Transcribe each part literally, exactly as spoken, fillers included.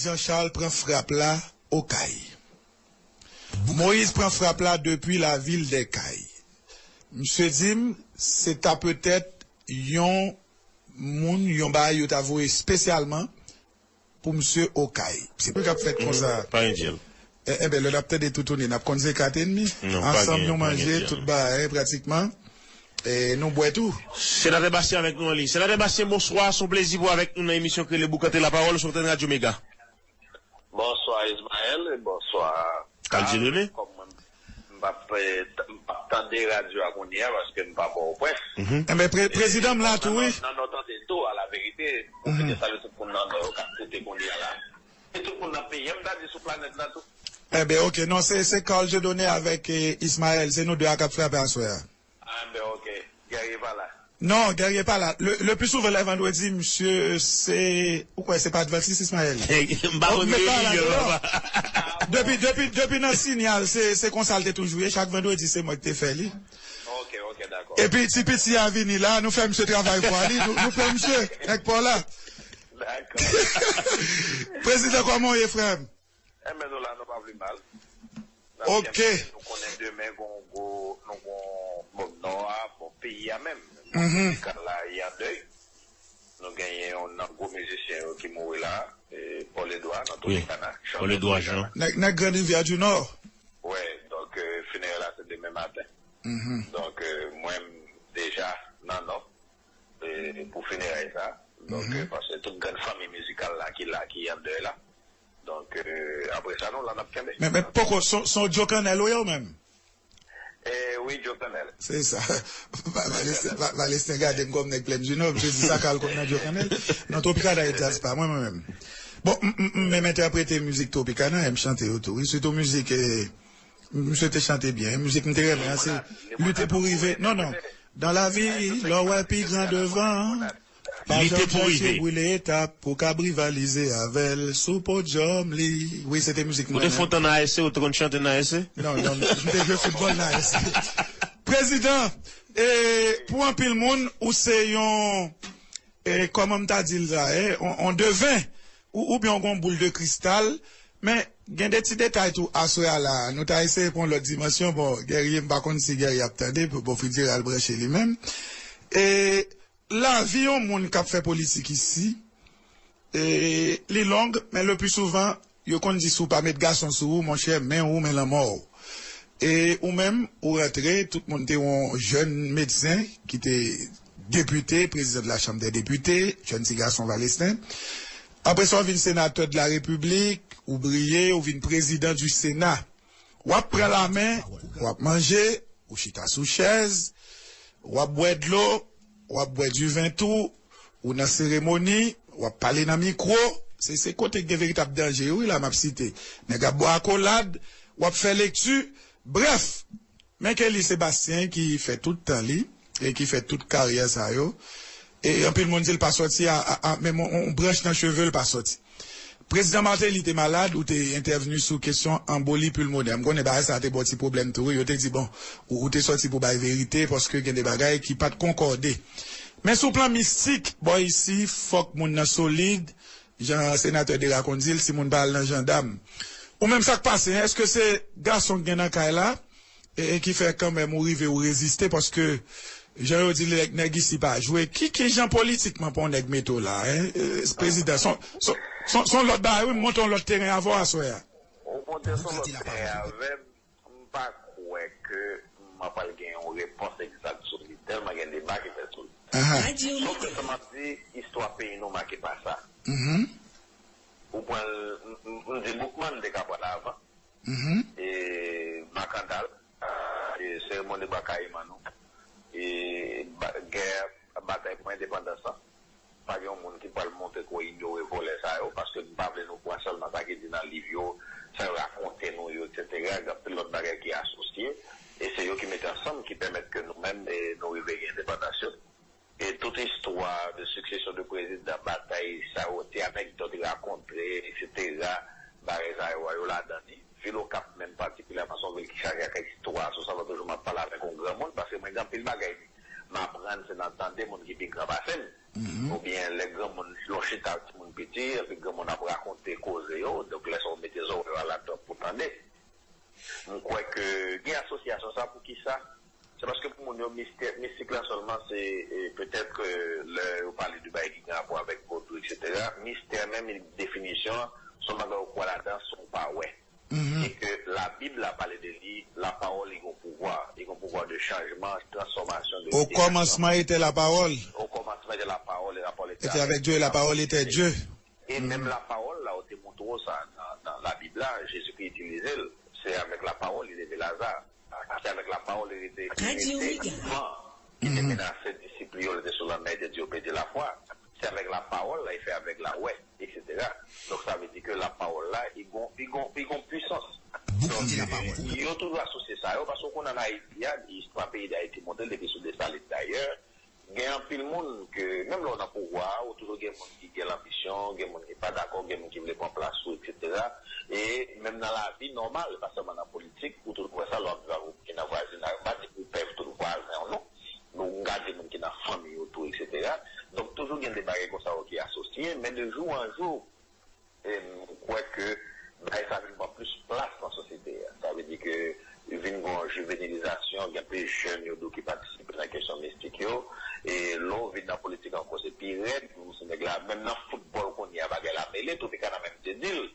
Jean Charles pran frap la Okay. Moïse pran frap la depi lavil dè Kay. Misye di m se ta petèt yon moun, yon bagay yo ta voye espesyalman pou misye Okay. Se pou k ap fèt konsa. Pa gen djèl. E, enben, lè n ap tande toutouni, n ap konn se kat enmi. Non, pa gen, pa gen djèl. Ansanm nou manje tout bagay, pratikman. E nou bwè tou. Senatè Bastien avèk nou an liy. Senatè Bastien, bonswa. Se yon plezi pou w avèk nou nan emisyon ki rele Boukante Lapawòl sou antèn Radyo Mega. Bonswa Ismaël, e bonswa Carl Dieudonné. Kòm mwen, m p ap, eh, t- m p ap tande radyo a kounye a paske m pa Pòtoprens. Enben, pre- prezidan m la tou, wi. Nan, nan, nan, tande tou, a la verite, ou te salye tout moun nan Nò yo k ap koute kounye a la. E tout moun nan peyi a, m ta di sou planèt la tou. Enben, oke, non, se, se Carl Dieudonné avèk eh, Ismaël, se nou de a k ap frape aswè a. Ah, ben, ok. Guerrier pa la. Non, Guerrier pa la. Le, le pli souvan lè vandredi, misye, se, ou kwè se pa advantis, Ismaël? M pa konn Guerrier, papa. Depi, depi, depi nan Sinyal, se, se konsa l te toujou ye. Chak vandredi, se mwen ki te fè li. Ok, ok, dakò. Epi, ti piti a vini la, nou fè misye travay vwa li, nou, nou pran misye, nèg pa w la. Dakò. Prezidan, kòman w ye, frè m? Enben, nou la, nou pa pli mal. N ap Ok. Kenbe, nou konnen demen gon gwo, nou gon, bon, Nò a, bon, peyi a menm. Mond mizikal la, li an dèy. Nou genyen youn nan gwo mizisyen yo ki mouri la, e, Paul Edouard, nan Wi, Tropicana, Paul Edouard Jean. Nèg, nèg Grand Rivière du Nord. Wè, donk, eh, finerè la se demen maten. Donk, eh, mwen m deja nan Nò, eh, pou finerèy sa. Donk, eh, paske tout grann fanmi mizikal la ki la, ki an dèy la. Donk, eh, apre sa, nou la n ap kenbe. Men, men poko, se, se yon Djo Kannèl ou ye ou menm? Eh, wi, Djo Kannèl. Se sa. Va- Valesten, Va- Valesten gade m kòm nèg Plèn di Nò, misye di sa k al konn nan Djo Kannèl. Nan Tropicana e djaz pa mwen, mwen menm. Bon, m- m- m menm entèprete mizik Tropicana, e m chante yo tou, wi. Sitou mizik, eh, misye te chante byen. Mizik m te renmen an, se Lite pou rive. Non, non. Dans la vie, lè w wè pi gran devan, pa Lite janm pou chèche rive. Brile etap pou kab rivalize avè l sou podyòm li. Wi, se te mizik mwen. Ou te fè yon tan nan A S C, ou te konn chante nan A S C? Non, non, m te jwe foutbòl nan A S C. Prezidan, e, pou anpil moun, ou se yon, e, kòman m ta di l sa, e, on, on deven, ou, oubyen w gon boul de kristal, men gen de ti detay tou aswè a la. Nou ta eseye pran lòt dimansyon, bon, Guerrier, m pa konn si Guerrier ap tande, bon, Fidjera al branche li menm. E, Lavi yon moun k ap fè politik isi, e, li long, men le pli souvan, yo konn di si w pa met gason sou ou, monchè, men ou, men lanmò w. E ou menm, ou rantre, tout moun te wè yon jèn medsen ki te depite, président de la Chambre des députés, jèn ti gason Valesten. Apre sa, w vin sénateur de la République, ou briye, ou vin président du Sénat. W ap pran lamen, w ap manje, ou chita sou chèz, w ap bwè dlo, w ap bwè diven tou, ou nan seremoni, w ap pale nan mikwo. Se, se kote k gen veritab danje yo, wi, la m ap site. Nèg ap bwè akolad, w ap fè lekti. Brèf, men Kelly Sébastien ki fè tout tan li e ki fè tout karyè sa yo. E anpil moun di l pa sòti a, a, a menm on, on branch nan cheve l pa sòti. Prezidan Martelly te malad, ou te entèvni sou kesyon anboli pulmonè. M konnen bagay sa a te ba w ti pwoblèm tou, wi. Yo te di, bon, ou, ou te sòti pou bay verite, paske gen de bagay ki pa t konkòde. Men sou plan mistik, bò isi, fòk moun nan solid, jan senatè Derac konn di l, si moun pa al nan jandam. Ou menm, sa k pase, èske se gason k gen nan kay la? E, e ki fè kanmenm ou rive ou reziste, paske jan yo di, nèg, nèg isi pa jwe. Ki, ki jan politikman pou yon nèg mete w la, en? E, prezidan, son, son, son, son lòt bagay, wi, m monte yon lòt teren avè w aswè a. Ou monte yon lòt teren avè m, m pa kwè ke m pral gen yon repons egzak sou li, tèlman gen deba ki fèt sou li. Sòf ke sa m ap di, istwa peyi nou make pa sa. Ou pran l, m, m, m di Boukman te ka pran l avan. E, Makandal, e, seremoni Bwa Kayiman nou, e, ba- gè, batay pou endepandans lan. Pa gen yon moun ki pral montre ke w inyore vòlè sa yo, paske m pa vle nou kwè sèlman sa ki di nan liv yo, sa yo rakonte nou yo, etsetera. Gen anpil lòt bagay ki asosye, e se yo ki mete ansanm, ki pèmèt ke nou menm, e, nou rive gen endepandans yo. E tout istwa de succession de président, batay sa yo, ti anekdòt, rakontre, etsetera, bagay sa yo, yo ladan li. Vil Okap menm patikilyèman, se yon vil ki chaje ak istwa. Se sa m toujou m ap pale avèk yon granmoun, paske mwen gen anpil bagay m aprann, se nan tande moun ki pi gran pase m. Oubyen lè granmoun, lè w chita ak timoun piti, epi granmoun ap rakonte koze, lè yo pale de bagay ki gen rapò avèk vodou, et cetera, mistè menm, definisyon an, se yon bagay ou kwè ladan san w pa wè. E ke Labib la pale de li, lapawòl li gen yon pouvwa, li gen yon pouvwa de chanjman, transfòmasyon, de liberasyon. Au commencement était la parole. Au commencement était la parole, et la parole était avec Dieu, et la parole était Dieu. E menm lapawòl la, yo te montre w sa nan, nan Labib la, Jezikri itilize l. Se avèk lapawòl li leve Laza. Se avèk lapawòl li rete, li rete van ki te menase disip li yo, li te sou lanmè, li te di yo pèdi lafwa. Se avèk lapawòl la, li fè avèg la wè, et cetera. Donk, sa vle di ke lapawòl la, li gon, li gon, li gon pwisans. Donk, yo toujou asosye sa yo, paske w konnen an Ayiti a, istwa peyi Dayiti montre l depi sou Desalin dayè, gen anpil moun ke, menm lè w nan pouvwa a, ou toujou gen moun ki gen lanbisyon, gen moun ki pa dakò, gen moun ki vle pran plas ou, et cetera. E menm nan lavi nòmal, pa sèlman nan politik, ou toujou wè sa lè w ap viv avèk moun ki nan vwazinay. M pa di pou w pè tout vwazen w non, men w gade moun ki nan fanmi w tou, et cetera. Donk, toujou gen de bagay konsa yo ki asosye, men de jou an jou, e m kwè ke bagay sa vin pran plis plas nan sosyete a. Sa vle di ke vin gen yon jivenilizasyon, gen plis jèn yo tou ki patisipe nan kesyon mistik yo. E lè w vin nan politik ankò, se pi rèd, ou se nèg la, menm nan foutbòl kounye a, bagay la mele, Tropicana menm te di l,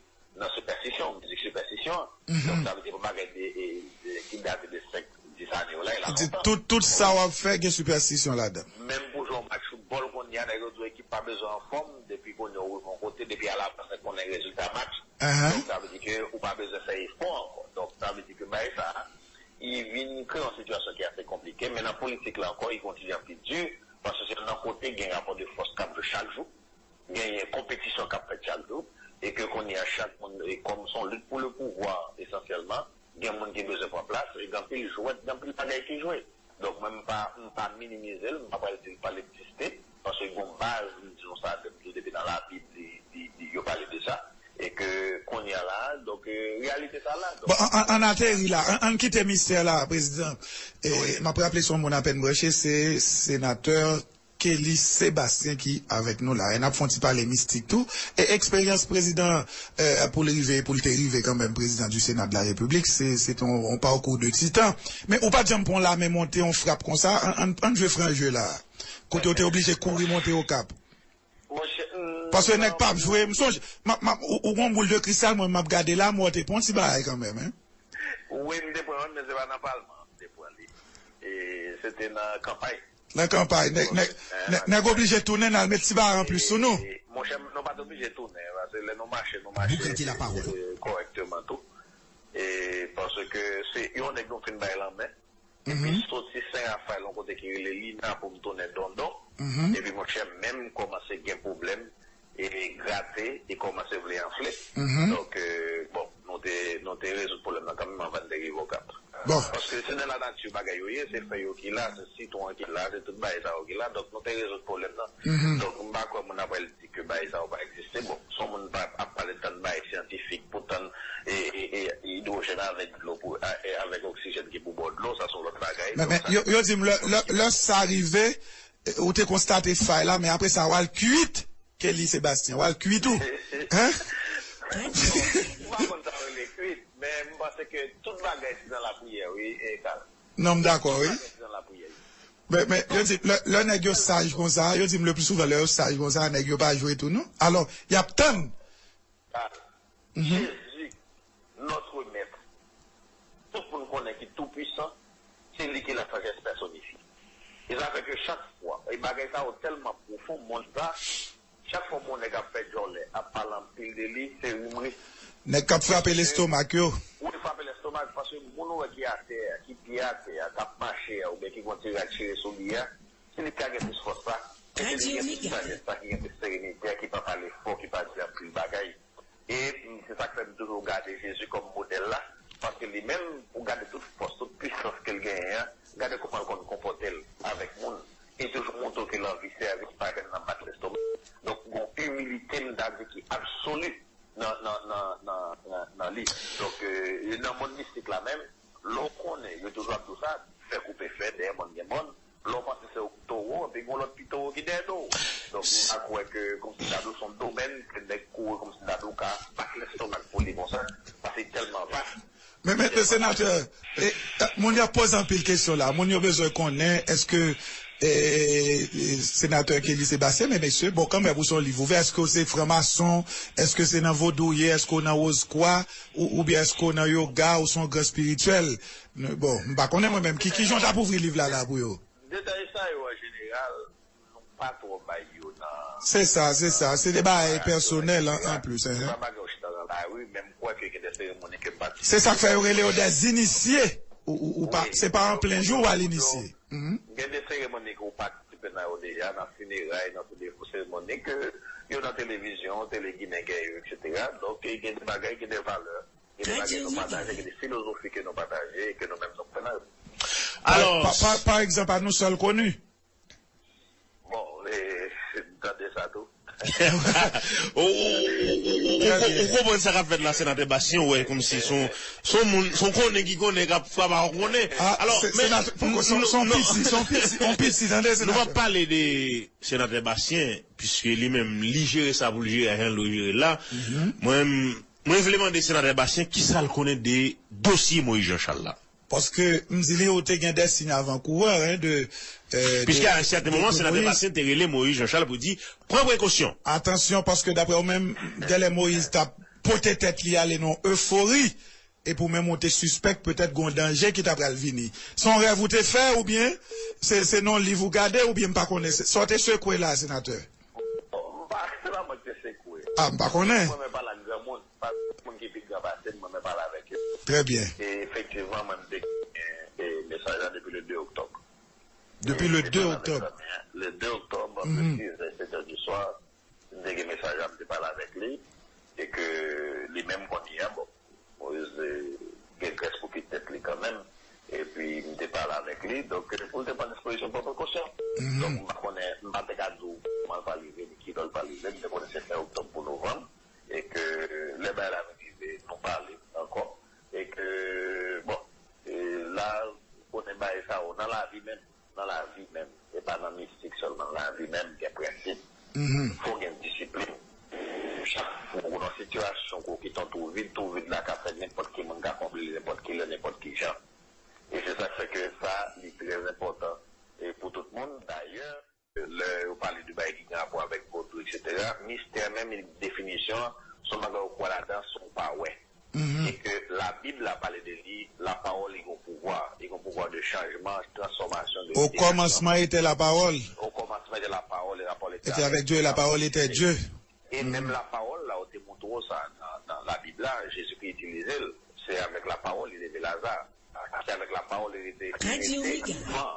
nan sipèstisyon, mizik sipèstisyon. Donk, sa vle di, yon bagay de, e, de, ki date de senk, dis ane yo la, e la lontan. Tout, tout sa w ap fè gen sipèstisyon ladan. Menm pou jwe yon match foutbòl kounye a, nèg yo di w ekip pa bezwen anfòm, depi kounye a w rive yon kote, depi alavans nèg konnen rezilta match. Donk, sa vle di ke ou pa bezwen fè efò ankò. Donk, sa vle di ke bagay sa, li vin kreye yon sitiyasyon ki ase konplike, men nan politik la ankò, li gon ti jan pi di, paske se nan kote gen rapò de fòs k ap jwe chak jou, genyen konpetisyon k ap fèt chak jou, e ke kounye a chak moun, e kòm se yon lit pou le pouvwa esansyèlman, gen moun ki bezwen pran plas, e gen anpil jwèt, gen anpil bagay ki jwe. Donk, mwen, m pa, m pa minimize l, m pa pral di l pa l egziste, paske gon baz, m di nou sa, m di w depi nan Labib, li, li, li, yo pale de sa, e ke kounye a la, donk, e, reyalite sa la. Donk, bon, an, an, ann ateri la, ann, ann kite mistè la, prezidan. E, m ap raple se yon moun apèn branche, se senatè Kelly Sébastien ki avèk nou la. E n ap fè yon ti pale mistik tou. E eksperyans prezidan, eh, pou l rive, pou l te rive kanmenm prezidan du Sénat de la République, se, se te yon, yon parcours de titan. Men ou pa t janm pran yon lame monte, yon frap konsa, ann, ann, ann jwe franc jeu la. Kote w te oblije kouri monte Okap. Paske nèg p ap jwe, m sonje, m ap, m ap, ou, ou gon boul de kristal, mwen, m ap gade la, mwen, w te pran yon ti bagay kanmenm, en. Wi, m te pran, men se pa nan palman, m te pran li. E se te nan kanpay. Nan kanpay, nèg, nèg, nèg, nèg oblije tounen, n al met ti bagay anplis sou nou. E, monchè, nou pa t oblije tounen, paske lè nou mache, nou mache, e, kòrèkteman tou. E paske se yon nèg nou fin bay lanmen. Epi soti Sen Rafayèl, yon kote ki rele Lina, pou m tounen Dondon. Epi, monchè, menm kòmanse gen pwoblèm, e grate, e kòmanse vle anfle. Donk, e, bon, nou te, nou te rezoud pwoblèm nan kanmenm anvan n te rive Okap. Bon. Paske se nan lanati bagay yo ye, se fèy yo ki la, se sitwon an ki la, se tout bagay sa yo ki la. Donk, nou te rezoud pwoblèm nan. Donk, m pa kwè moun ap pral di ke bagay sa yo pa egziste. Bon, si yon moun pa ap pale tann bagay syantifik pou tann e, e, e, idwojèn avèk dlo pou, a, e, avèk oksijèn ki pou bò dlo, sa se yon lòt bagay. Men, men, yo, yo di m lè, lè, lè sa rive, e, ou te konstate fay la, men apre sa, w al kwit, Kelly Sébastien, w al kwit ou. Hein? M pa konn sa yo rele kwit, men m panse ke tout bagay se nan lapriyè, wi, e, Carl. Non, m dakò, wi. Tout bagay se nan lapriyè. Men, men, yo di, lè, lè nèg yo saj konsa, yo di m le pli souvan, lè yo saj konsa, nèg yo pa jwe tou, non. Alò, y ap tann. Jezi, notre maître, tout moun konnen ki tou pwisan, se li ki la sajès pèsonifye. E sa fè ke chak fwa, e bagay sa yo tèlman pwofon, mond sa, chak fwa yon nèg ap fè djòlè, ap pale anpil de li, se rimri. Nèg k ap frape lestomak yo. Wi, frape lestomak, paske moun ou wè ki atè a, ki pye atè a, k ap mache a, oubyen ki gon ti rad chire sou li a, se li k ka gen plis fòs la. E se li ki gen plis sajès la, ki gen plis serenite a, ki pa pale fò, ki pa di anpil bagay. E, mm, se sa k fè m toujou gade Jezi kòm modèl la, paske li menm, ou gade tout fòs, tout pwisans ke l genyen an, gade kòman l konn konpòte l avèk moun. E toujou montre w ke l anvi sèvis, pa jwenn nan bat lestomak. Donk, gon imilite, m ta di, ki absoli nan, nan, nan, nan, nan, nan li. Donk, e, nan mond mistik la menm, lè w konnen, yo toujou ap di w sa, fè koupe fè, dèyè mòn gen mòn. Lè w panse se w k towo, epi gon lòt ki towo ki dèyè do w. Donk, m pa kwè ke kòmsi dadou se yon domèn ke nèg kouri kòmsi dadou ka bat lestomak pou li konsa, paske li tèlman vas. Men, men, men, senatè, e, e, moun yo ap poze anpil kesyon la. Moun yo bezwen konnen, èske E, e, e, senatè Kelly Sébastien, men mesye, bon, kanmenm, ou se yon liv ouvè, èske w se franmason, èske se nan vodou w ye, èske w nan wozkwa, ou, oubyen èske w nan yoga, ou se yon gran espirityèl? Bon, m pa konnen mwen menm, ki, ki jan w t ap ouvri liv la, la pou yo? Detay sa yo, an jeneral, nou pa twò bay yo nan... Se sa, se sa, se de bagay pèsonèl an, an plis, se pa bagay w chita nan lari, men m kwè ke gen de seremoni ke m patisipe. Se sa k fè yo rele yo dè inisye. Ou, ou, ou pa, se pa an plen jou w al inisye. Gen de seremoni ke w patisipe nan yo deja, nan fineray, nan tout de seremoni ke yo nan televizyon, Tele Ginen gen yo, etsetera. Donk, gen de bagay, gen de valè, gen de bagay nou pataje, gen de filozofi ke nou pataje e ke nou menm nou kwè nan yo. Alò, pa, pa, pa egzanp, a nou sèl koni. Bon, e, m tande sa tou. Ou, ou, ou, ou, ou, ou konprann sa k ap fèt la, senatè Bastien, ou wè kòmsi se yon, se yon moun, se yon konnen ki konnen k ap frape yon konnen. Alò, men, se yon piti, se yon piti, se yon piti, tande, senatè. Nou p ap pale de senatè Bastien, piske li menm, li jere sa pou l jere, a jan l dwe jere l la. Mwen, mwen vle mande senatè Bastien, kisa l konnen de dosye Moïse Jean Charles la? Paske m di li, ou te gen de siy avan kourè, hein, de, euh, de, Piske a yon sèten moman, senatè Bastien te rele Moïse Jean Charles pou di, pran prekosyon. Atansyon, paske daprè ou menm, dèlè Moïse t ap pote tèt li ale nan efori, epi ou menm ou te sispèk petèt gon danje ki ta pral vini. Se yon rèv ou te fè oubyen se, se nan liv ou gade oubyen m pa konnen. Se, sa w te sekwe la, senatè? Bon, m pa, se pa mwen ki te sekwe. A, m pa konnen. Mwen menm pale ak granmoun. Paske moun ki pi gran pase m, mwen menm pale avèk yo. Trè byen. E efektivman, mwen, m te gen, e, mesaj la depi le de oktòb. Depi le de oktòb. Le de oktòb, entre sis è e sèt è di swa, m te gen mesaj la, m te pale avèk li, e ke li menm kounye a, bon, Moïse, e, gen grès pou kit tèt li kanmenm, epi m te pale avèk li, donk, e, pou l te pran dispozisyon, pran prekosyon. Donk, m pa konnen, m pa te ka di w kòman l pral rive, ni kilè l pral rive, m te konnen se fen oktòb pou novanm, e ke lè bagay la vin rive, nou pale ankò, e ke, bon, e la, ou konnen bagay sa yo, nan lavi menm, nan lavi menm, e pa nan mistik sèlman, nan lavi menm, gen prensip, fò gen disiplin. Chak fwa ou nan sitiyasyon ke w kite yon twou vid, twou vid la ka fè nenpòt ki moun ka konble li, nenpòt ki lè, nenpòt ki jan. E se sa k fè ke sa, li trè enpòtan, e pou tout moun. Dayè, lè yo pale de bagay ki gen rapò avèk vodou, etsetera, mistè menm, definisyon an, se yon bagay ou kwè ladan san w pa wè. E ke Labib la pale de li, lapawòl li gen pouvwa, li gen pouvwa de chanjman, transfòmasyon, de... Au commencement était la parole. Au commencement était la parole, et la parole était avec Dieu, et la parole était Dieu. E menm lapawòl la, ou te montre w sa nan, nan Labib la, Jezikri itilize l. Se avèk lapawòl li leve Laza. Se avèk lapawòl li rete, li rete van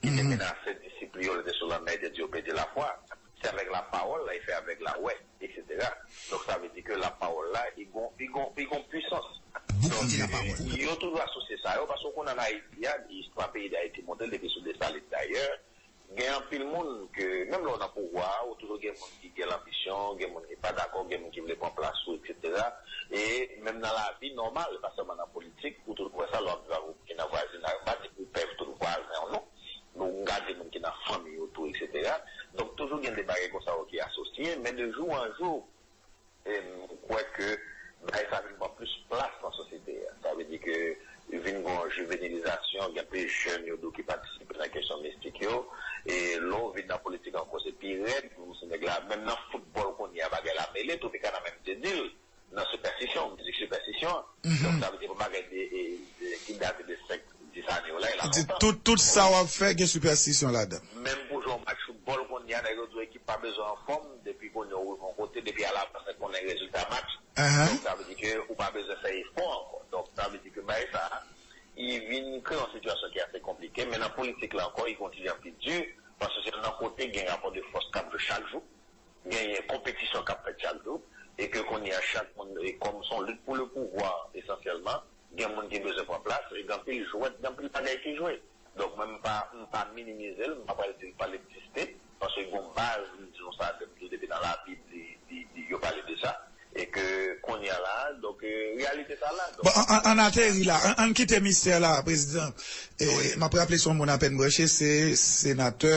ki te menase disip li yo, li te sou lanmè, li te di yo pèdi lafwa. Se avèk lapawòl la, li fè avèg la wè, etsetera. Donk, sa vle di ke lapawòl la, li gon, li gon, li gon pwisans. Donk, yo toujou asosye sa yo, paske w konnen an Ayiti a, istwa peyi Dayiti montre l depi sou Desalin dayè, gen anpil moun ke, menm lè w nan pouvwa a, ou toujou gen moun ki gen lanbisyon, gen moun ki pa dakò, gen moun ki vle pran plas ou, etsetera. E menm nan lavi nòmal, e pa sèlman nan politik, ou toujou wè sa lè w ap viv ak moun ki nan vwazinay. M pa di pou w pè tout vwazen w non, men w gade moun ki nan fanmi w tou, etsetera. Donk, toujou gen de bagay konsa yo ki asosye, men de jou an jou, e m kwè ke bagay sa vin pran plis plas nan sosyete a. Sa vle di ke vin gen yon jivenilizasyon, gen plis jèn yo tou ki patisipe nan kesyon mistik yo. E lè w vin nan politik ankò, se pi rèd, se nèg la, menm nan foutbòl kounye a, bagay la mele, Tropicana menm te di l, nan sipèstisyon, mizik sipèstisyon. Donk, sa vle di, yon bagay de, e, de, ki date de senk, dis ane yo la, e la lontan. Tout, tout sa w ap fè gen sipèstisyon ladan. Menm pou jwe yon match foutbòl kounye a, nèg yo di w ekip pa bezwen anfòm, depi kounye a w rive yon kote, depi alavans nèg konnen rezilta match. Donk, sa vle di ke ou pa bezwen fè efò ankò. Donk, sa vle di ke bagay sa a, li vin kreye yon sitiyasyon ki ase konplike, men nan politik la ankò, li gon ti jan pi di, paske se nan kote gen rapò de fòs k ap jwe chak jou, genyen konpetisyon k ap fèt chak jou, e ke kounye a chak moun, e kòm se yon lit pou le pouvwa esansyèlman, gen moun ki bezwen pran plas, e gen anpil jwèt, gen anpil bagay ki jwe. Donk, mwen, m pa, m pa minimize l, m pa pral di l pa l egziste, paske gon baz, m di nou sa, m di w depi nan Labib, li, li, li, yo pale de sa, e ke kounye a la, donk, e, reyalite sa la. Donk, bon, an, an, ann ateri la, ann, ann kite mistè la, prezidan. E, m ap raple se yon moun apèn branche, se senatè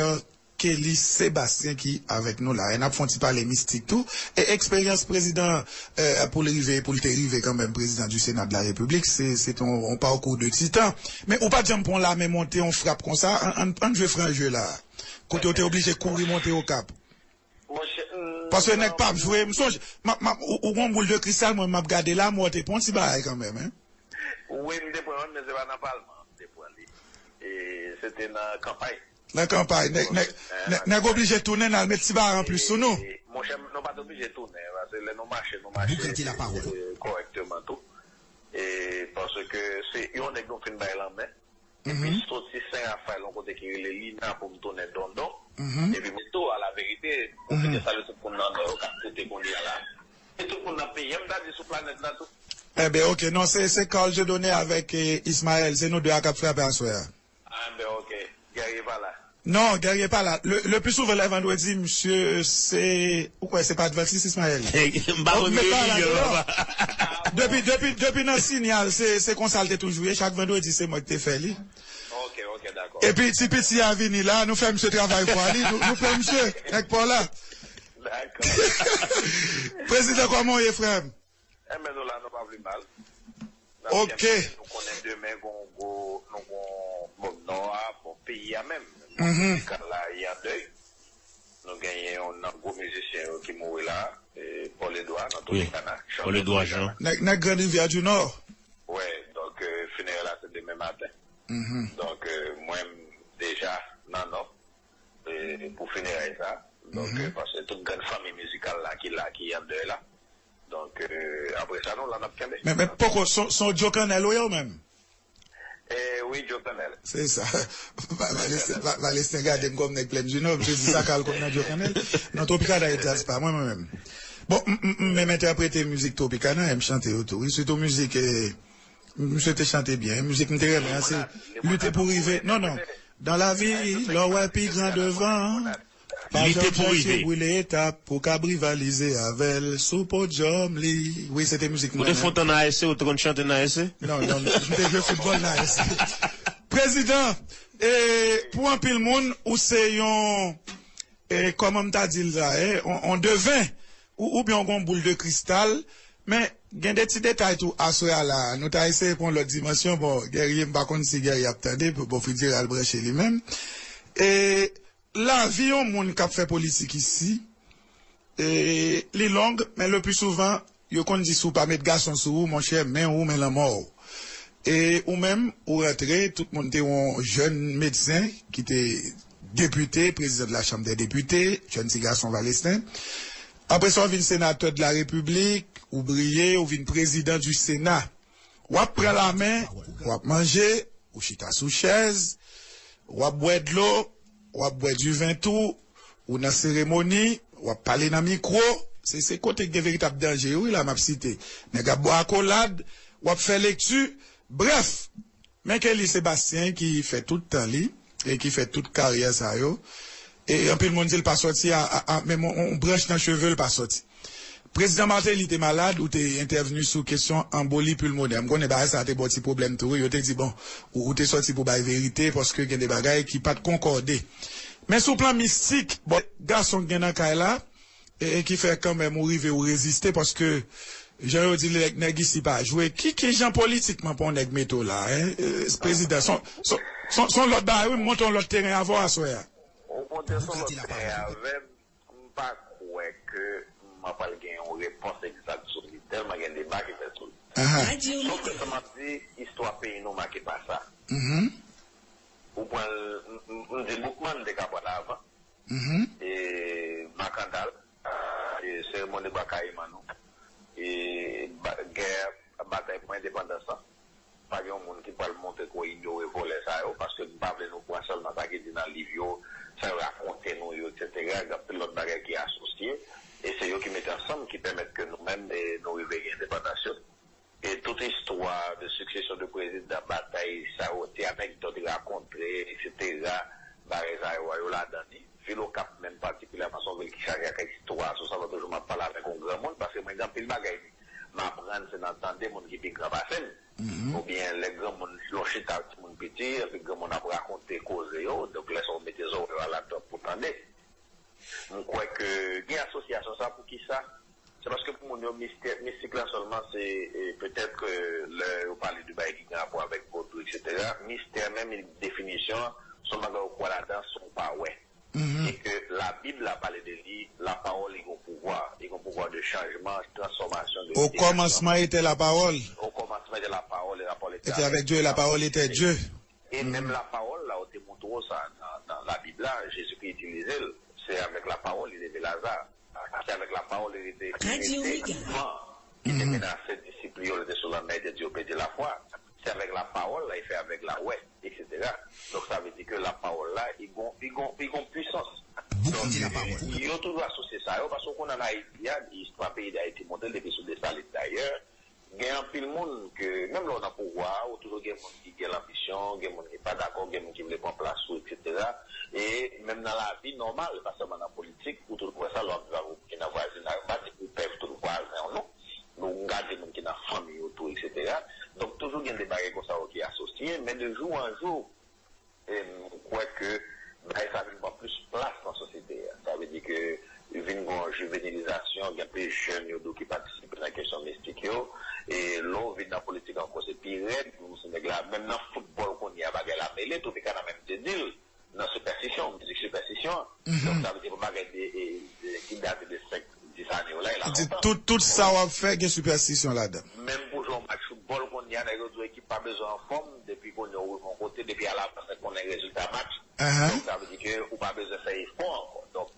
Kelly Sébastien ki avèk nou la. E n ap fè yon ti pale mistik tou. E eksperyans prezidan, euh, pou l rive, pou l te rive kanmenm prezidan du Sénat de la République, se, se te yon, yon parcours de titan. Men ou pa t janm pran lame monte yon frap konsa, an, an, an jwe fran jwe la. Kote w te oblije kouri monte Okap. Paske nèg p ap jwe, m sonje, m ap, m ap, ou, ou gon boul de kristal, mwen m ap gade la, mwen te pran ti bagay kanmenm, hein. Wi, m te pran, men se pa nan palman m te pran li. E se te nan kanpay. Nan kanpay, nèg, nèg, nèg, nèg oblije tounen, n al met ti bagay anplis sou nou. Monchè, nou pa t oblije tounen, paske lè nou mache, nou mache, e, kòrèkteman tou. E paske se yon nèg nou fin bay lanmen. Epi soti Sen Rafayèl, yon kote ki rele Lina pou m tounen Dondon. Epi m tou, a la verite, pwofite salye tout moun nan Nò yo k ap koute kounye a la. E tout moun nan peyi a, m ta di sou planèt la tou. Enben, ok. Non, se, se Carl Dieudonné avèk, eh, Ismaël. Se nou de a k ap frape aswè a. Enben, ok. Guerrier pa la. Non, Guerrier pa la. Le, le plus souvent, lè vandredi, misye, se, ou kwè se pa advantis, Ismaël? M pa konn religion, papa. Depi, depi, depi nan Sinyal, se, se konsa l te toujou ye. Chak vandredi, se mwen ki te fè li. Ok, ok, dakò. Epi, ti piti a vini la, nou fè misye travay pou li. Nou, nou pran misye, nèg pa w la. Dakò. Prezidan, kòman w ye, frè m? Enben, nou la, nou pa pi mal. N ap kenbe, nou konnen demen gon gwo, nou gon bò nò a, bò peyi a menm. Bò peyi a la, li an dèy. Nou genyen youn nan gwo mizisyen yo ki mouri la, e, Paul Edouard, nan Tropicana, chanpyon Tropicana. Nèg, nèg Grand Rivière du Nord. Wi, donk, e, finerè la se demen maten. Donk, e, mwen, m deja nan Nò, e, pou finerè sa. Donk, e, paske tout grann fanmi mizikal la ki la, ki an dèy la. Donk, e, apre sa, nou la n ap kenbe. Men, men poko, se, se yon Djo Kannèl ou ye ou menm? E, wi, Djo Kannèl. Se sa. Va-, Valestin, Va-, Valestin gade m kòm nèg Plèn di Nò, misye di sa ka al kòm nan Djo Kannèl. Non, Tropicana e djaz pa mwen, mwen menm. Bon, m, m, m menm entèprete mizik Tropicana, e m chante yo tou. Wi, sitou mizik, e, misye te chante byen. Mizik m te renmen an, se Lite pou rive. Non, non. Dan lavi, lè w wè pi gran devan, pa janm chèche brile etap pou w kab rivalize avè l sou podyòm li. Wi, se te mizik mwen. Ou te fè tan nan A S C, ou te konn chante nan A S C? Non, non, m te jwe foutbòl nan A S C. Prezidan, e, pou anpil moun, ou se yon, e, kòman m ta di l la, e, on, on deven, ou, oubyen w gon boul de kristal, men gen de ti detay tou aswè a la. Nou ta eseye pran lòt dimansyon, bon, Guerrier, m pa konn si Guerrier ap tande, bon, Fidjera al branche li menm. E, lavi yon moun k ap fè politik isi, e, li long, men le pli souvan, yo konn di si w pa met gason sou ou, monchè, men ou, men lanmò w. E ou menm, ou rantre, tout moun te yon jèn medsen ki te depite, prezidan de la Chambre des députés, jèn ti gason Valestin. Apre sa, w vin senatè de la Repiblik, ou briye, ou vin prezidan du Sénat. W ap pran lamen, w ap manje, ou chita sou chèz, w ap bwè dlo, w ap bwè diven tou, ou nan seremoni, w ap pale nan mikwo. Se, se kote k gen veritab danje yo, wi, la m ap site. Nèg ap bwè akolad, w ap fè lekti. Brèf, men Kelly Sébastien ki fè tout tan li e ki fè tout karyè sa yo. E anpil moun di l pa sòti a, a, a menm on, on branch nan cheve l pa sòti. Prezidan Martelly te malad, ou te entèvni sou kesyon anboli pulmonè. M konnen bagay sa a te ba w ti pwoblèm tou, wi. Yo te di, bon, ou, ou te sòti pou bay verite, paske gen de bagay ki pa t konkòde. Men sou plan mistik, bon, gason k gen nan kay la, e, e ki fè kanmenm ou rive ou reziste, paske, jan yo di, nèg, nèg isi pa jwe. Ki, ki jan politikman pou yon nèg mete w la, en? E, prezidan, son, son, son, son lòt bagay, wi, m monte yon lòt teren avè w aswè a. Ou monte sou lòt teren avè m. M pa kwè ke m pral gen yon repons egzak sou li, tèlman gen deba ki fèt sou li. Sòf ke sa m ap di, istwa peyi nou make pa sa. Ou pran l, m, m, m di Boukman te ka pran l avan. E Makandal, e seremoni Bwa Kayiman nou, e ba-, gè, batay pou endepandans lan. Pa gen yon moun ki pral montre ke w inyore vòlè sa yo, paske m pa vle nou pran sèlman sa ki di nan liv yo, sa yo rakonte nou yo, etsetera. Gen anpil lòt bagay ki asosye, e se yo ki mete ansanm, ki pèmèt ke nou menm, e, nou rive gen endepandans yo. E tout istwa de succession de président, batay sa yo, ti anekdòt rakonte, etsetera, bagay sa yo, yo ladan li. Vil Okap menm patikilyèman, se yon vil ki chaje ak istwa. Sou sa, lòt jou, m ap pale avèk yon granmoun, paske mwen gen anpil bagay m aprann, nan tande moun ki pi gran pase m. Oubyen lè granmoun, lè w chita ak timoun piti, epi granmoun ap rakonte koze yo, donk lè sa w mete zòrèy w a ladan pou tande. M kwè ke gen asosyasyon sa, poukisa? Se paske pou moun yo, mistè, mistik la sèlman, se, e, petèt ke lè yo pale de bagay ki gen rapò avèk vodou, et cetera, mistè menm, definisyon an, se yon bagay ou kwè ladan san w pa wè. E ke Labib la pale de li, lapawòl li gen pouvwa, li gen pouvwa de chanjman, transfòmasyon, de liberasyon. Au commencement était la parole. Au commencement était la parole, et la parole était avec Dieu, et la parole était Dieu. E menm lapawòl la, ou te montre w sa nan, nan Labib la, Jezikri itilize l. Se avèk lapawòl li leve Laza. Se avèk lapawòl li rete, li rete van ki te menase disip li yo, li te sou lanmè, li te di yo pèdi lafwa. Se avèk lapawòl la, li fè avèg la wè, et cetera. Donk, sa vle di ke lapawòl la, li gon, li gon, li gon pwisans. Donk, yo toujou asosye sa yo, paske w konnen ann Ayiti a, istwa peyi Dayiti montre l depi sou Desalin dayè, gen anpil moun ke, menm lè w nan pouvwa a, ou toujou gen moun ki gen lanbisyon, gen moun ki pa dakò, gen moun ki vle pran plas ou, et cetera. E menm nan lavi nòmal, e pa sèlman nan politik, ou toujou wè sa lè w ap viv ak moun ki nan vwazinay ou. M pa di pou w pè tout vwazen w non, men w gade moun ki nan fanmi w tou, et cetera. Donk, toujou gen de bagay konsa yo ki asosye, men de jou an jou, e m kwè ke bagay sa vin pran plis plas nan sosyete a. Sa vle di ke vin gen yon jivenilizasyon, gen plis jèn yo tou ki patisipe nan kesyon mistik yo. E lè w vin nan politik ankò, se pi rèd, pou se nèg la, menm nan foutbòl kounye a, bagay la mele, Tropicana menm te di l, nan sipèstisyon, mizik sipèstisyon. Donk, sa vle di pou bagay de, e, de, ki date de senk, dis ane yo la, e la lontan. Tout, tout sa w ap fè gen sipèstisyon ladan. Menm pou jwe yon match foutbòl kounye a, nèg yo di w ekip pa bezwen anfòm, depi kounye a w rive yon kote, depi alavans nèg konnen rezilta match. Donk, sa vle di ke ou pa bezwen fè efò ankò.